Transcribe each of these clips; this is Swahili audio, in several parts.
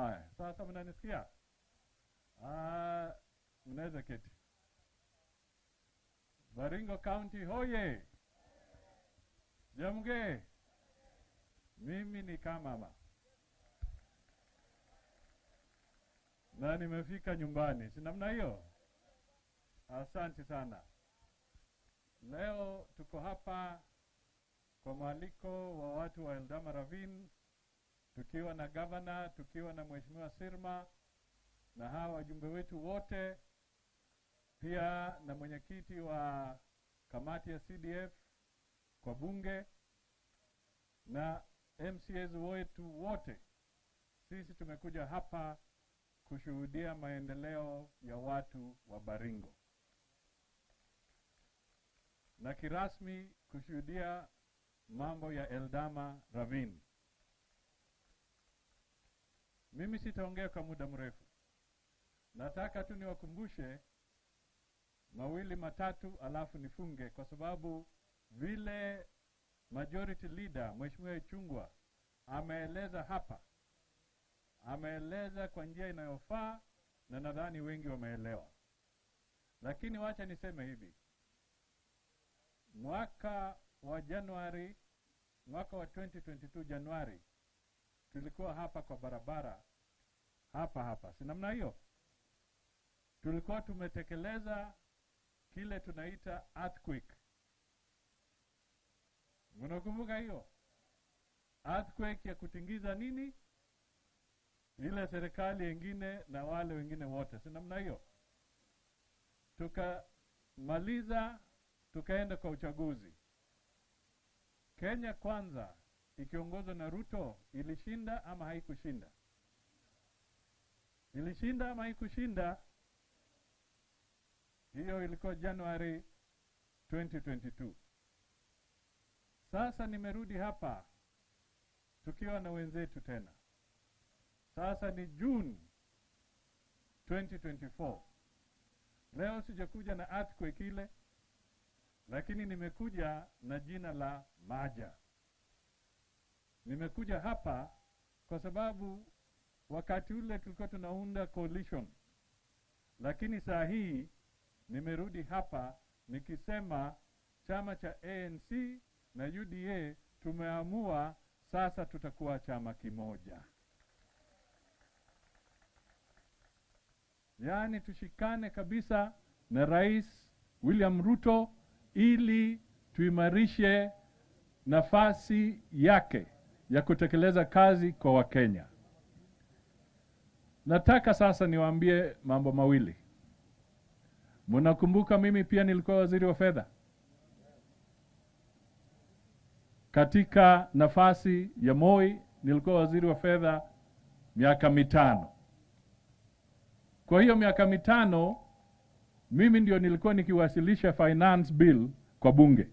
Haya, sasa mnanisikia? Mnaweza keti. Baringo County hoye! Jamge! Mimi ni Kamama na nimefika nyumbani, si namna hiyo? Asante sana. Leo tuko hapa kwa mwaliko wa watu wa Eldama Ravine, tukiwa na governor, tukiwa na Mheshimiwa Sirma na hawa wajumbe wetu wote, pia na mwenyekiti wa kamati ya CDF kwa bunge na MCAs wetu wote. Sisi tumekuja hapa kushuhudia maendeleo ya watu wa Baringo na kirasmi kushuhudia mambo ya Eldama Ravine. Mimi sitaongea kwa muda mrefu. Nataka tu niwakumbushe mawili matatu alafu nifunge, kwa sababu vile majority leader Mheshimiwa Ichung'wah ameeleza hapa, ameeleza kwa njia inayofaa na nadhani wengi wameelewa. Lakini wacha niseme hivi. Mwaka wa Januari, mwaka wa 2022 Januari, tulikuwa hapa kwa barabara hapa hapa, si namna hiyo? Tulikuwa tumetekeleza kile tunaita earthquake. Mnakumbuka hiyo? Earthquake ya kutingiza nini? Ile serikali nyingine na wale wengine wote, si namna hiyo? Tukamaliza, tukaenda kwa uchaguzi. Kenya Kwanza ikiongozwa na Ruto ilishinda ama haikushinda? Ilishinda ama haikushinda? Hiyo ilikuwa Januari 2022. Sasa nimerudi hapa tukiwa na wenzetu tena. Sasa ni June 2024. Leo sijakuja na earthquake ile, lakini nimekuja na jina la Maja. Nimekuja hapa kwa sababu wakati ule tulikuwa tunaunda coalition, lakini saa hii nimerudi hapa nikisema chama cha ANC na UDA tumeamua sasa tutakuwa chama kimoja. Yaani tushikane kabisa na Rais William Ruto ili tuimarishe nafasi yake ya kutekeleza kazi kwa Wakenya. Nataka sasa niwaambie mambo mawili. Mnakumbuka mimi pia nilikuwa waziri wa fedha katika nafasi ya Moi. Nilikuwa waziri wa fedha miaka 5. Kwa hiyo miaka 5 mimi ndio nilikuwa nikiwasilisha finance bill kwa bunge.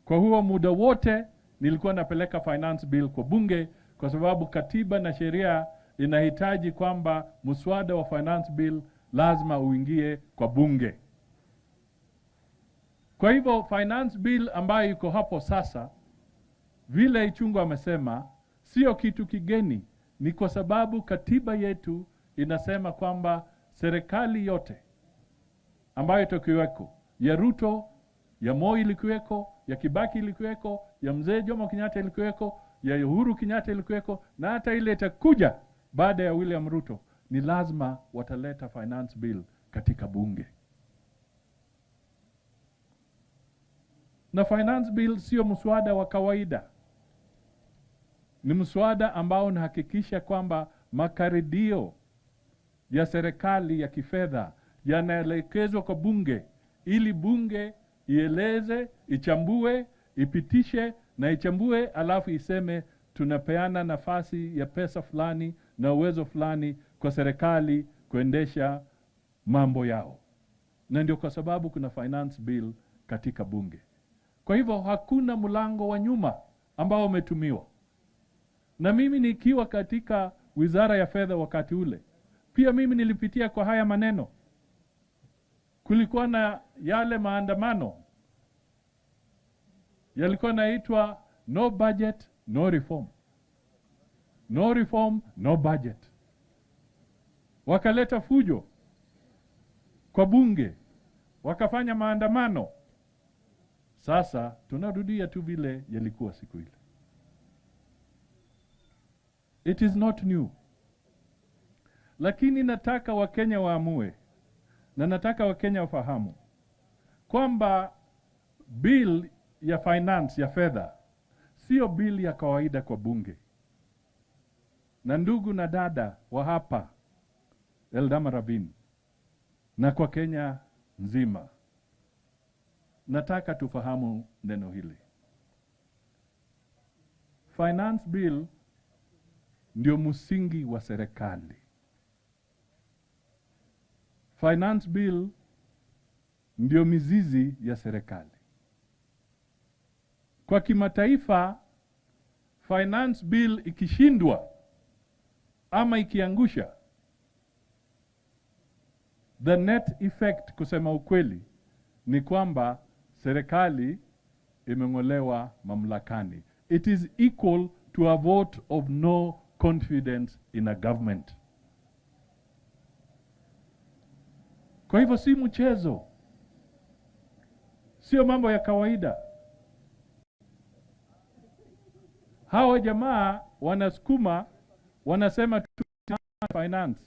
Kwa huo muda wote nilikuwa napeleka finance bill kwa bunge, kwa sababu katiba na sheria inahitaji kwamba mswada wa finance bill lazima uingie kwa bunge. Kwa hivyo finance bill ambayo iko hapo sasa, vile Ichung'wah amesema, sio kitu kigeni. Ni kwa sababu katiba yetu inasema kwamba serikali yote ambayo itakuweko, ya Ruto, ya Moi ilikuweko, ya Kibaki ilikuweko, ya Mzee Jomo Kenyatta ilikuweko, ya Uhuru Kenyatta ilikuweko, na hata ile itakuja baada ya William Ruto, ni lazima wataleta finance bill katika bunge. Na finance bill sio mswada wa kawaida. Ni mswada ambao unahakikisha kwamba makadirio ya serikali ya kifedha yanaelekezwa kwa bunge ili bunge ieleze, ichambue, ipitishe na ichambue, alafu iseme tunapeana nafasi ya pesa fulani na uwezo fulani kwa serikali kuendesha mambo yao. Na ndio kwa sababu kuna finance bill katika bunge. Kwa hivyo hakuna mlango wa nyuma ambao umetumiwa. Na mimi nikiwa katika Wizara ya Fedha wakati ule, pia mimi nilipitia kwa haya maneno. Kulikuwa na yale maandamano yalikuwa naitwa no budget no reform. No reform, no budget. Wakaleta fujo kwa bunge, wakafanya maandamano. Sasa tunarudia tu vile yalikuwa siku ile. It is not new. Lakini nataka Wakenya waamue, na nataka Wakenya wafahamu kwamba bill ya finance, ya fedha, sio bill ya kawaida kwa bunge. Na ndugu na dada wa hapa Eldama Ravine na kwa Kenya nzima, nataka tufahamu neno hili. Finance bill ndio msingi wa serikali. Finance bill ndio mizizi ya serikali. Kwa kimataifa, finance bill ikishindwa ama ikiangusha, the net effect, kusema ukweli, ni kwamba serikali imeng'olewa mamlakani. It is equal to a vote of no confidence in a government. Kwa hivyo si mchezo, sio mambo ya kawaida. Hawa jamaa wanasukuma, wanasema tu finance.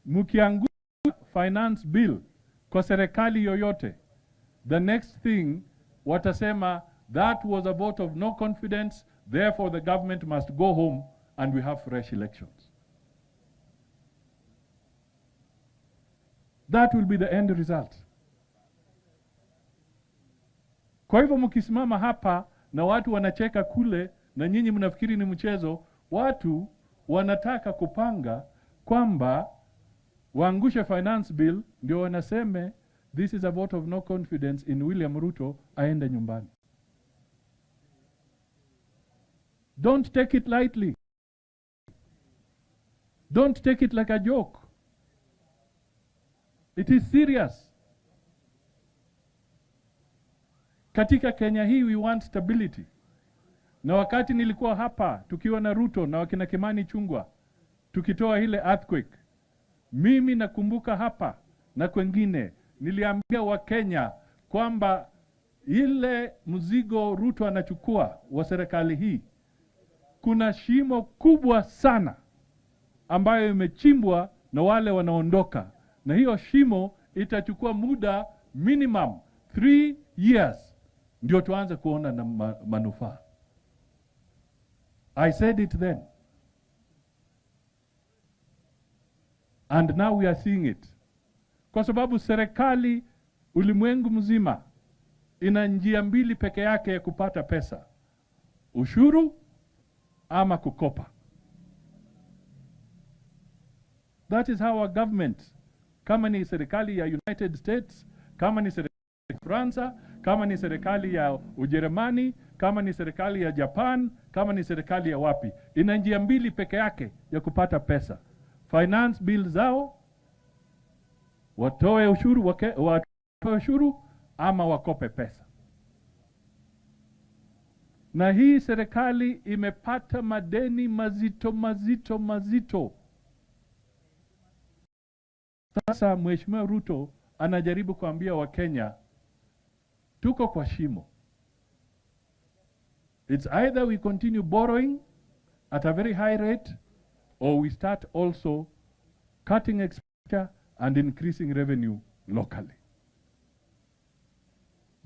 Mkiangusha finance bill kwa serikali yoyote, the next thing watasema that was a vote of no confidence, therefore the government must go home and we have fresh elections. That will be the end result. Kwa hivyo mkisimama hapa na watu wanacheka kule na nyinyi mnafikiri ni mchezo, watu wanataka kupanga kwamba waangushe finance bill ndio wanaseme this is a vote of no confidence in William Ruto, aende nyumbani. Don't take it lightly. Don't take it like a joke. It is serious. Katika Kenya hii we want stability. Na wakati nilikuwa hapa tukiwa na Ruto na wakina Kimani Chungwa tukitoa ile earthquake, mimi nakumbuka hapa na kwengine niliambia Wakenya kwamba ile mzigo Ruto anachukua wa serikali hii, kuna shimo kubwa sana ambayo imechimbwa na wale wanaondoka, na hiyo shimo itachukua muda minimum 3 years ndio tuanze kuona na manufaa. I said it then. And now we are seeing it. Kwa sababu serikali ulimwengu mzima ina njia mbili peke yake ya kupata pesa: ushuru ama kukopa. That is how our government, kama ni serikali ya United States, kama ni serikali ya Faransa, kama ni serikali ya Ujerumani, kama ni serikali ya Japan, kama ni serikali ya wapi, ina njia mbili peke yake ya kupata pesa. Finance bill zao, watoe ushuru, watoe ushuru ama wakope pesa. Na hii serikali imepata madeni mazito mazito mazito. Sasa Mheshimiwa Ruto anajaribu kuambia Wakenya tuko kwa shimo. It's either we continue borrowing at a very high rate or we start also cutting expenditure and increasing revenue locally.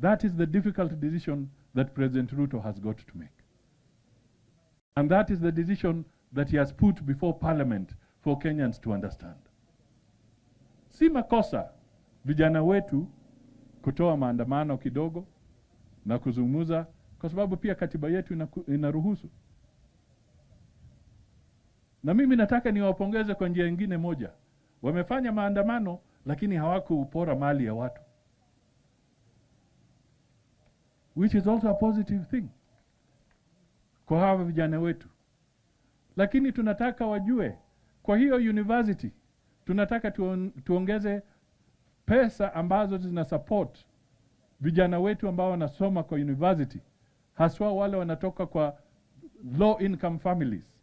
That is the difficult decision that President Ruto has got to make. And that is the decision that he has put before Parliament for Kenyans to understand. Si makosa vijana wetu kutoa maandamano kidogo na kuzungumza, kwa sababu pia katiba yetu inaruhusu. Na mimi nataka niwapongeze kwa njia nyingine moja. Wamefanya maandamano lakini hawakupora mali ya watu, which is also a positive thing kwa hawa vijana wetu. Lakini tunataka wajue, kwa hiyo university tunataka tuongeze pesa ambazo zina support vijana wetu ambao wanasoma kwa university, haswa wale wanatoka kwa low income families.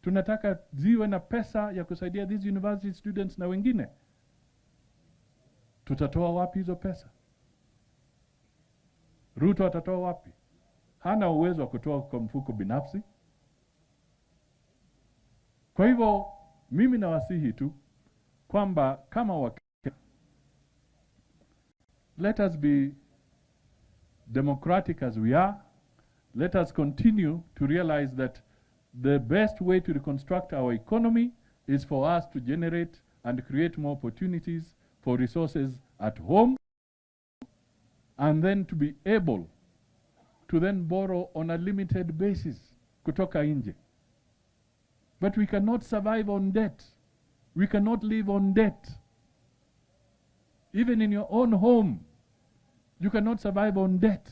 Tunataka ziwe na pesa ya kusaidia these university students na wengine. Tutatoa wapi hizo pesa? Ruto atatoa wapi? Hana uwezo wa kutoa kwa mfuko binafsi. Kwa hivyo mimi nawasihi tu kwamba kama Wakenya, let us be democratic as we are. Let us continue to realize that the best way to reconstruct our economy is for us to generate and create more opportunities for resources at home, and then to be able to then borrow on a limited basis kutoka nje. But we cannot survive on debt. We cannot live on debt. Even in your own home, you cannot survive on debt.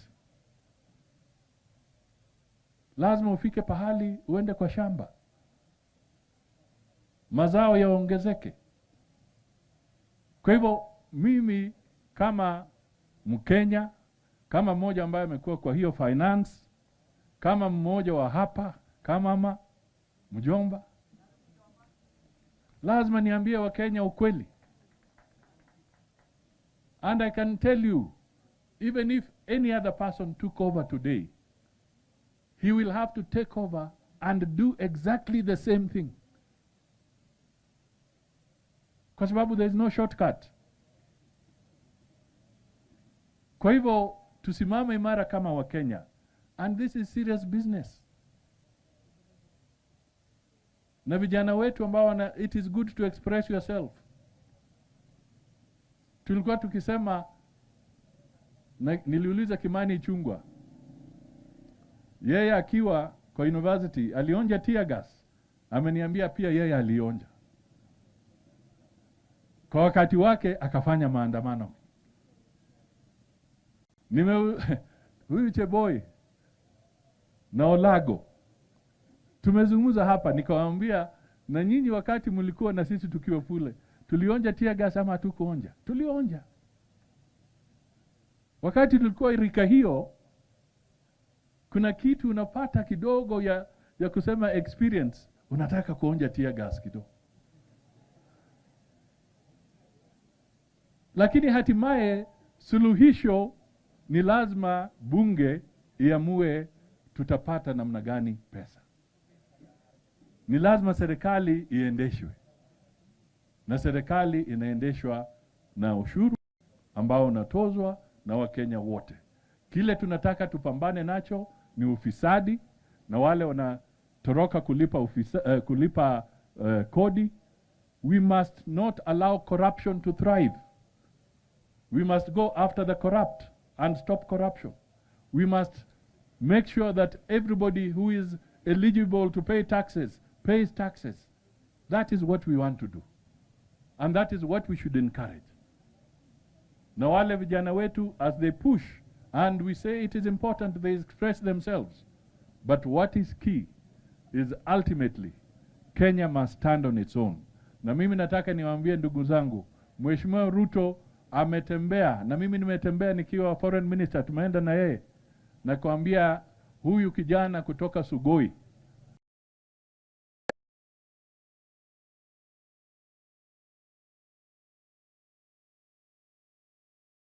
Lazima ufike pahali uende kwa shamba, mazao yaongezeke. Kwa hivyo mimi kama Mkenya, kama mmoja ambaye amekuwa kwa hiyo finance, kama mmoja wa hapa, kama mama mjomba, lazima niambie Wakenya ukweli. And I can tell you, even if any other person took over today, he will have to take over and do exactly the same thing, kwa sababu there is no shortcut. Kwa hivyo tusimame imara kama Wakenya, and this is serious business. Na vijana wetu ambao wana, it is good to express yourself. Tulikuwa tukisema na, niliuliza Kimani Ichung'wah, yeye akiwa kwa university alionja tear gas. Ameniambia pia yeye alionja kwa wakati wake, akafanya maandamano. Nime huyu Cheboi na Olago tumezungumza hapa, nikawaambia na nyinyi wakati mlikuwa na sisi tukiwa kule, tulionja tear gas ama hatukuonja? Tulionja. Wakati tulikuwa rika hiyo, kuna kitu unapata kidogo ya kusema experience, unataka kuonja tear gas kidogo, lakini hatimaye suluhisho ni lazima bunge iamue tutapata namna gani pesa. Ni lazima serikali iendeshwe, na serikali inaendeshwa na ushuru ambao unatozwa na Wakenya wote. Kile tunataka tupambane nacho ni ufisadi na wale wanatoroka kulipa kodi. We must not allow corruption to thrive. We must go after the corrupt and stop corruption. We must make sure that everybody who is eligible to pay taxes pays taxes. That is what we want to do. And that is what we should encourage. Na wale vijana wetu, as they push, and we say it is important they express themselves, but what is key is ultimately Kenya must stand on its own. Na mimi nataka niwaambie ndugu zangu, Mheshimiwa Ruto ametembea na mimi nimetembea nikiwa foreign minister, tumeenda na yeye na kuambia huyu kijana kutoka Sugoi